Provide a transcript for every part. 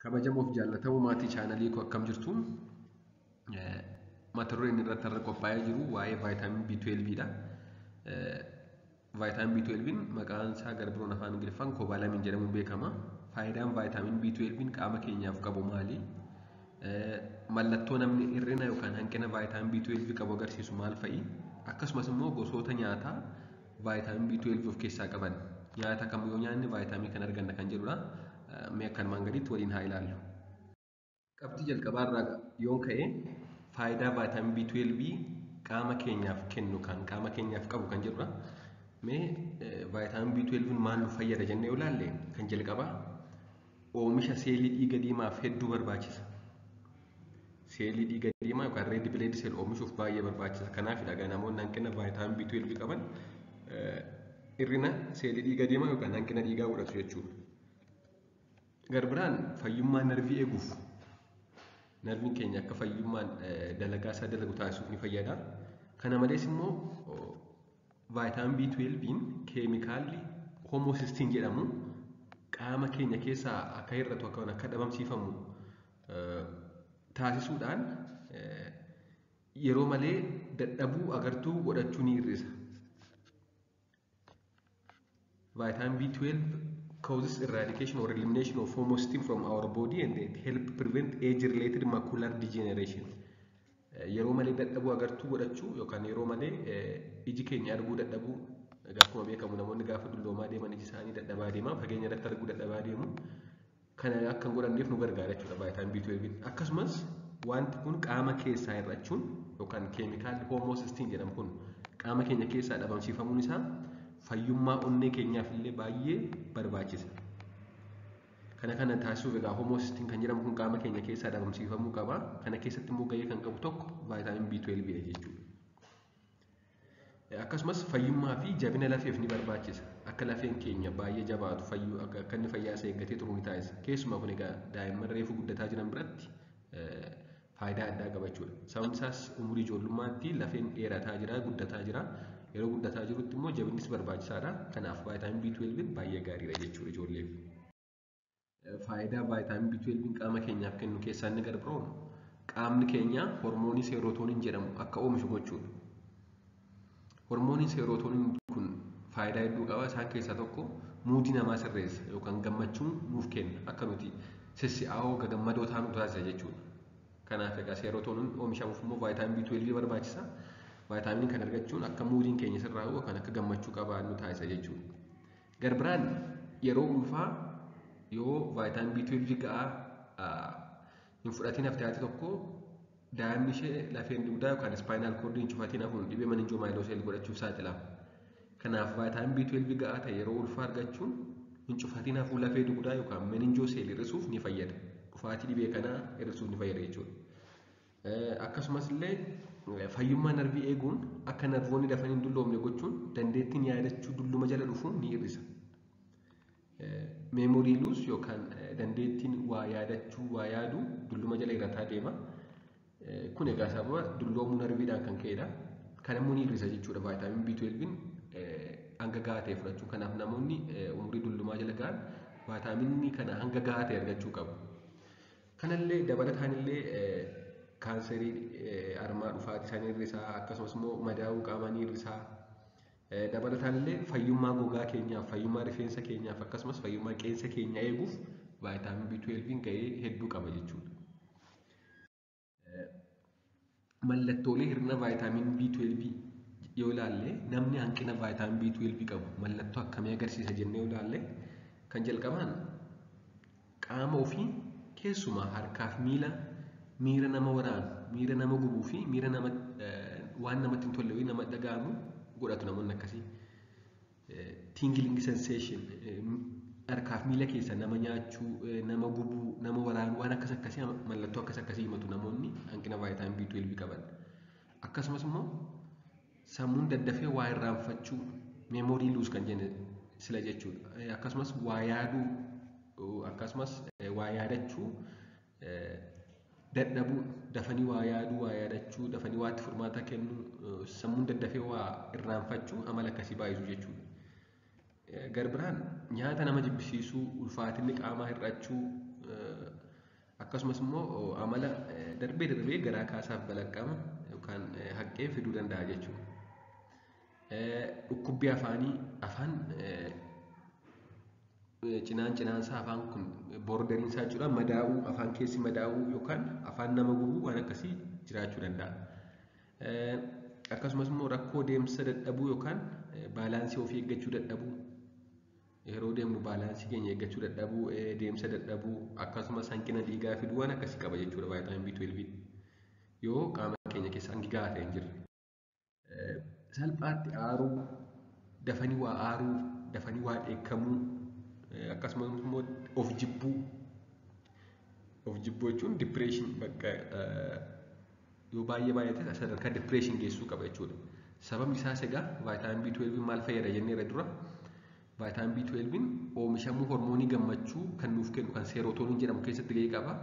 Kabajamoof jaallatamoo maatii chaanalii koo, akkam jirtu? Mata dureen irratti har'a qophaa'ee jiru waa'ee vaayitaamin B12 dha. Vaayitaamin B12 maqaan isaa gara biroon afaan Ingiliffaan cobalamin jedhamuun beekama. Faayidaan vaayitaamin B12 qaama keenyaaf qabu maali? Mallattoo namni hir'ina yookaan hanqina vaayitaamin B12 qabu agarsiisu maal fa'i? Akkasumas immoo gosoota nyaataa vaayitaamin B12 of keessaa qaban, nyaata kam yoo nyaanne vaayitaaminii kan arganna kan jedhudha. Mee akka armaan gadiitti waliin haa ilaallu. Qabxii jalqabaa irraa yoon ka'e, faayidaa vaayitaamin B12 qaama keenyaaf kennu kan qaama keenyaaf qabu kan jedhudha. Mee vaayitaamin B12 maal nu fayyada jennee yoo ilaalle, kan jalqabaa oomisha seelii dhiiga diimaaf hedduu barbaachisa. Seelii dhiiga diimaa yookaan red blood cell oomishuuf baay'ee barbaachisa. Kanaafidha namoonni hanqina vaayitaamin B12 qaban hir'ina seelii dhiiga diimaa yookaan hanqina dhiigaa godhatu jechuudha. Garbiraan fayyummaa narvii eeguuf, narviin keenya akka fayyummaan dalagaa isaa dalagu taasisuuf ni fayyada. Kana malees immoo vaayitaamin B12 keemikaalli homocysteine jedhamu qaama keenya keessaa akka hir'atu, akka dhabamsiifamu taasisuudhaan yeroo malee dadhabuu agartuu godhachuu ni hir'isa. Vitamin B12 causes eradication or elimination of homocysteine from our body and it help prevent age-related macular degeneration. Yeroo malee dadhabuu agartuu godhachuu yookaan yeroo malee iji keenya arguu dadhabuu, akkuma beekamu namoonni gaafa dulloomaa deeman iji isaanii dadhabaa deema, fageenya irratti arguu dadhabaa deemu. Kana akka hin godhanneef nu gargaara jechuudha vitamin B12. Akkasumas wanti kun qaama keessaa hir'achuun yookaan keemikaalli homocysteine jedhamu kun qaama keenya keessaa dhabamsiifamuun isaa fayyummaa onnee keenyaaf illee baay'ee barbaachisa. Kana taasisuuf egaa homocysteine kan jedhamu kun qaama keenya keessaa dhabamsiifamuu qaba. Kana keessatti immoo gahee kan qabu tokko vaayitaamin B12 dha jechuudha. Akkasumas fayyummaa fi jabina lafeef ni barbaachisa. Akka lafeen keenya baay'ee jabaatu, fayyuu akka inni fayyaa isaa eeggatee turu ni taasisa. Keessumaa kun egaa daa'imman reefu guddataa jiran biratti faayidaa addaa qaba jechuudha. Sababni isaas umurii ijoollummaatti lafeen dheerataa jira, guddataa jira. Yeroo guddataa jirutti immoo jabinnis barbaachisaadha. Kanaaf vaayitaamin B12 baay'ee gaariidha jechuudha ijoolleef. Faayidaa vaayitaamin B12 qaama keenyaaf kennu keessaa inni gara biroon qaamni keenya hormoonii serotonin jedhamu akka oomishu gochuudha. Hormooniin serotonin kun faayidaa hedduu qaba. Isaan keessaa tokko moodii namaa sirreessa yookaan gammachuu nuuf kenna. Akka nuti sissi'aawoo gagammadoo taanu taasisa jechuudha. Kanaaf egaa serotonin oomishamuuf immoo vaayitaamin B12 barbaachisa. Vaayitaaminii kan argachuun akka moodiin keenya sirraa'u yookaan akka gammachuu qabaannu taasisa jechuudha. Garbiraan yeroo ulfaa yoo vaayitaamin B12 ga'aa hin fudhatiin haftee haati tokko, daa'imni ishee lafeen dugdaa yookaan spinal cordiin hin cufatiin hafuun dhibee meningomyelocele godhachuuf saaxilama. Kanaaf vaayitaamin B12 ga'aa ta'e yeroo ulfaa argachuun hin cufatiin hafuu lafee dugdaa yookaan meningocele hir'isuuf ni fayyada. Dhufaatii dhibee kanaa hir'isuuf ni fayyada jechuudha. Akkasumas illee fayyummaa narvii eeguun akka narvoonni dafanii hin dulloomne gochuun dandeettiin yaadachuu dulluma jala dhufuun ni hir'isa. Memory loss yookaan dandeettiin waa yaadachuu, waa yaaduu dulluma jala hir'ataa deema. Kun egaa sababa dulloomuu narviidhaan kan ka'edha. Kan immoo ni hir'isa jechuudha vaayitaamin B12 hanga gahaa ta'e fudhachuu. Kanaaf namoonni umurii dullumaa jala ga'an vaayitaaminii kana hanga gahaa ta'e argachuu qabu. Kanallee dabalataan illee kaanserii harmaa dhufaatii isaanii hir'isaa, akkasumas immoo madaa'uu qaamaa ni hir'isaa. Dabalataan illee fayyummaa gogaa keenyaaf, fayyummaa rifeensa keenyaaf, akkasumas fayyummaa qeensa keenyaa eeguuf vaayitaamin B12 gahee hedduu qaba jechuudha. Mallattoolee hir'ina vaayitaamin B12 yoo ilaalle, namni hanqina vaayitaamin B12 qabu mallattoo akkamii agarsiisa jennee yoo ilaalle, kan jalqabaan qaama ofii keessumaa harkaaf miila miira nama waraanu, miira nama gubuu fi miira nama waan namatti hin tolle nama dhaga'amu godhatu namoonni akkasii. Tingling sensation, harkaaf miila keessa nama nyaachuu, nama gubuu, nama waraanu, waan akkas akkasii, mallattoo akkas akkasii himatu namoonni hanqina vaayitaamin B12 qaban. Akkasumas immoo sammuun daddafee waa irraanfachuu, memory loss kan jenne sila jechuudha. Akkasumas waa yaaduu, akkasumas waa yaadachuu dadhabuu, dafanii waa yaaduu, waa yaadachuu, dafanii waatti furmaata kennuu, sammuun daddafee waa irraanfachuu amala akkasii baay'isu jechuudha. Garbiraan nyaata nama jibbisiisuu, ulfaatinni qaamaa hir'achuu, Akkasumas immoo amala darbee darbee garaa kaasaaf balaqqama yookaan haqqee fiduu danda'a jechuudha. Dhukkubbii afaanii afaan cinaan cinaansaa afaan kun borderiin isaa jechuudha madaa'uu afaan keessi madaa'uu yookaan afaan nama gubuu waan akkasii jiraachuu danda'a. Akkasumas immoo rakkoo deemsa dadhabuu yookaan baalaansii ofii eeggachuu dadhabuu yeroo deemnu baalaansii keenya eeggachuu dadhabuu deemsa dadhabuu akkasumas hanqina dhiigaa fiduu waan akkasii qaba jechuudha vaayitaamin B12 yoo qaama keenya keessa hangi gahaa ta'e hin jirre. Salphaatti aaruu, dafanii waa aaruu, dafanii waa dheekkamuu akkasumas immoo of jibbuu. Of jibbuu jechuun depression bakka yoo baay'ee baay'ate sadarkaa depression geessuu qaba jechuudha. Sababni isaas egaa vaayitaamin B12 maal fayyada jennee irra dura vaayitaamin B12 oomishamuu hormoonii gammachuu kan nuuf kennu kan seerootooniin jedhamu keessatti gahee qaba.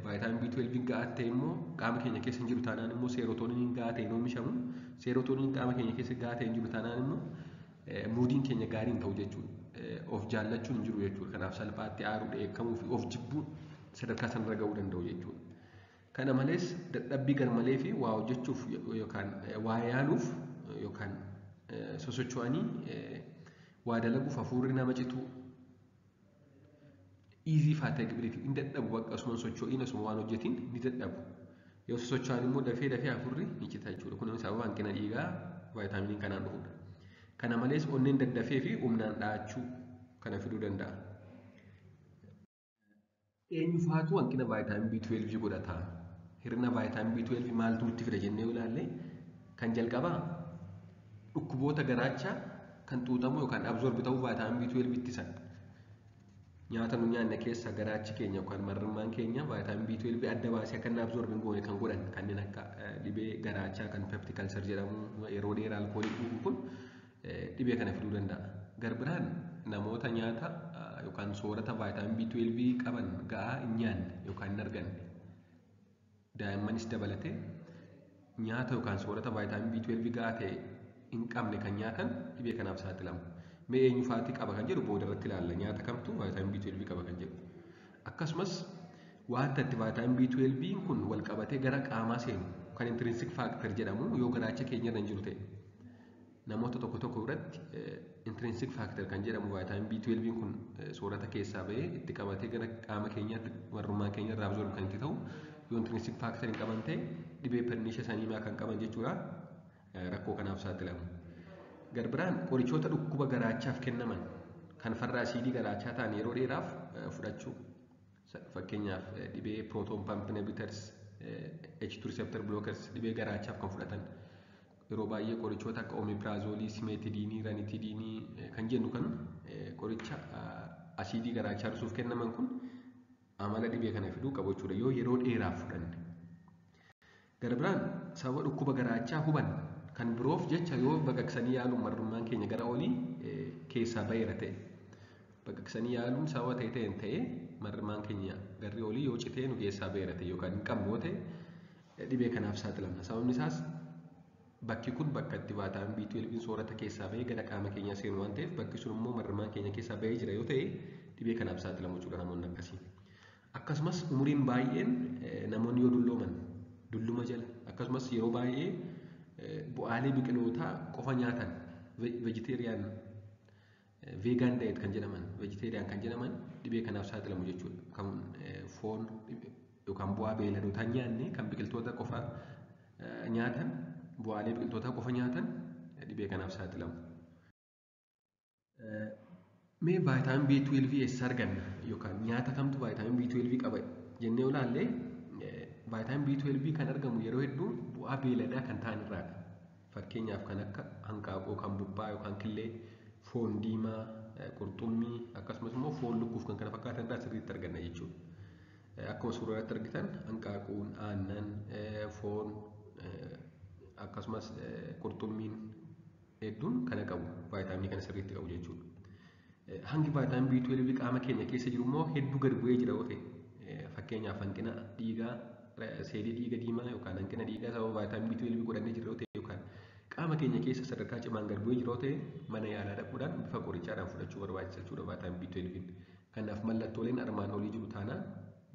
Vaayitaamin B12 gahaa ta'e immoo qaama keenya keessa hin jiru taanaan immoo seerootooniin gahaa ta'e hin oomishamu. Seerootooniin qaama keenya keessa gahaa ta'e hin jiru taanaan immoo moodiin keenya gaarii hin ta'u jechuudha. Of jaallachuun hin jiru jechuudha. Kanaaf salphaatti aaruu, dheekkamuu fi of jibbuu sadarkaa sanarra gahuu danda'u jechuudha. Kana malees dadhabbii garmalee fi waa hojjechuuf yookaan waa yaaluuf yookaan sosocho'anii waa dalaguuf hafuurri nama cituu easy fatigability hin dadhabu bakka osuma socho'iin osuma waan hojjetiin ni dadhabu. Yoo sosocho'an immoo dafee dafee hafuurri ni cita jechuudha. Kun sababa hanqina dhiigaa vaayitaaminiin kanaan dhufudha. Kana malees onneen daddafee fi humnaan dhahachuu kana fiduu danda'a. Eenyu faatu hanqina vaayitaamin B12 godhata? Hir'ina vaayitaamin B12 maaltu nutti fida jennee yoo ilaalle kan jalqabaa dhukkuboota garaachaa kan xuuxamu yookaan absorb ta'uu vaayitaamin B12 ittisan. Nyaata nu nyaanne keessa garaachi keenya yookaan marrummaan keenya vaayitaamin B12 adda baasee akka inni absorb hin goone kan godhan kanneen akka dhibee garaachaa kan peptic ulcer jedhamu yeroo dheeraa alkoolii dhuguu kun dhibee kana fiduu danda'a. Garbiraan namoota nyaata yookaan soorata vaayitaamin B12 qaban ga'aa hin nyaanne yookaan hin arganne daa'immanis dabalatee nyaata yookaan soorata vaayitaamin B12 ga'aa ta'e hin qabne kan nyaatan dhibee kanaaf saaxilamu. Mee eenyu faati qaba kan jedhu booda irratti ilaalla. Nyaata kamtu vaayitaamin B12 qaba kan jedhu. Akkasumas wanta itti vaayitaamin B12 kun wal qabatee gara qaamaa seenu kan intrinsic factor jedhamu yoo garaacha keenya irra hin jiru ta'e. Namoota tokko tokko biratti intrinsic factor kan jedhamu vaayitaamin B12 kun soorata keessaa bahee itti qabatee gara qaama keenyaatti marrummaan keenya irraa absorb kan itti ta'u yoo intrinsic factor hin qaban ta'e dhibee pernicious anemia kan qaban jechuudha. Rakkoo kanaaf saaxilamu. Garbiraan qorichoota dhukkuba garaachaaf kennaman kan farra asiidii garaachaa ta'an yeroo dheeraaf fudhachuu. Fakkeenyaaf dhibee proton pump inhibitors, H2 receptor blockers dhibee garaachaaf kan fudhatan. Yeroo baay'ee qorichoota akka omepirazoolii, simeetidiinii, ranitidiinii kan jennu kan qoricha asiidii garaachaa hir'isuuf kennaman kun amala dhibee kana fiduu qabu jechuudha yoo yeroo dheeraaf fudhanne. Garbiraan sababa dhukkuba garaachaa huban kan biroof jecha yoo baqaqsanii yaaluun marrummaan keenya gara olii keessaa baheera ta'e baqaqsanii yaaluun sababa ta'e ta'een ta'ee marrummaan keenya garri olii yoo citee nu keessaa baheera ta'e yookaan hin qabnu yoo ta'e dhibee kanaaf saaxilamna. Sababni isaas bakki kun bakka itti vaayitaamin B12 soorata keessaa bahee gara qaama keenyaa seenu waan ta'eef bakki sun immoo marrummaan keenya keessaa bahee jira yoo ta'e dhibee kanaaf saaxilamu jechuudha namoonni akkasii. Akkasumas umuriin baay'een namoonni yoo dullooman dulluma jala akkasumas yeroo baay'ee bu'aalee biqilootaa qofa nyaatan vegetarian vegan diet kan jedhaman vegetarian kan jedhaman dhibee kanaaf saaxilamu jechuudha. Kan foon yookaan bu'aa beeyladootaa nyaanne kan biqiltoota qofa nyaatan bu'aalee biqiltootaa qofa nyaatan dhibee kanaaf saaxilamu. Mee vaayitaamin B12 eessa arganna yookaan nyaata kamtu vaayitaamin B12 qaba jennee yoo ilaalle vaayitaamin B12 kan argamu yeroo hedduu bu'aa beeyladaa kan ta'an irraadha. Fakkeenyaaf kan akka hanqaaquu yookaan buphaa yookaan killee, foon diimaa, qurxummii akkasumas immoo foon lukkuuf kan kana fakkaatan irraa sirriitti arganna jechuudha. Akkuma suuraa irratti argitan hanqaaquun, aannan, foon akkasumas qurxummiin hedduun kana qabu vaayitaaminii kana sirriitti qabu jechuudha. Hangi vaayitaamin B12 qaama keenya keessa jiru immoo hedduu gad bu'ee jira yoo ta'e fakkeenyaaf hanqina dhiigaa seelii dhiiga diimaa yookaan hanqina dhiigaa sababa vaayitaamin B12 godhannee jirra yoo ta'e yookaan qaama keenya keessa sadarkaa cimaan gad bu'ee jira yoo ta'e mana yaalaa dhaquudhaan bifa qorichaadhaan fudhachuu barbaachisa jechuudha vaayitaamin B12. Kanaaf mallattooleen armaan olii jiru taanaan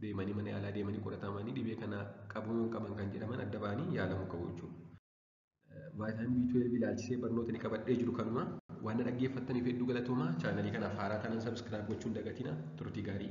Deemanii mana yaalaa deemanii qoratamanii dhibee kana qabuu hin qaban kan jedhaman adda ba'anii yaalamuu qabu jechuudha. Vitamin B12 ilaalchisee barnoota ni qabadhee jiru kanuma. Waan na dhaggeeffattaniif hedduu galatoomaa. Chaanalii kanaaf haaraa taanaan subscribe gochuun dagatina. Turtii gaarii.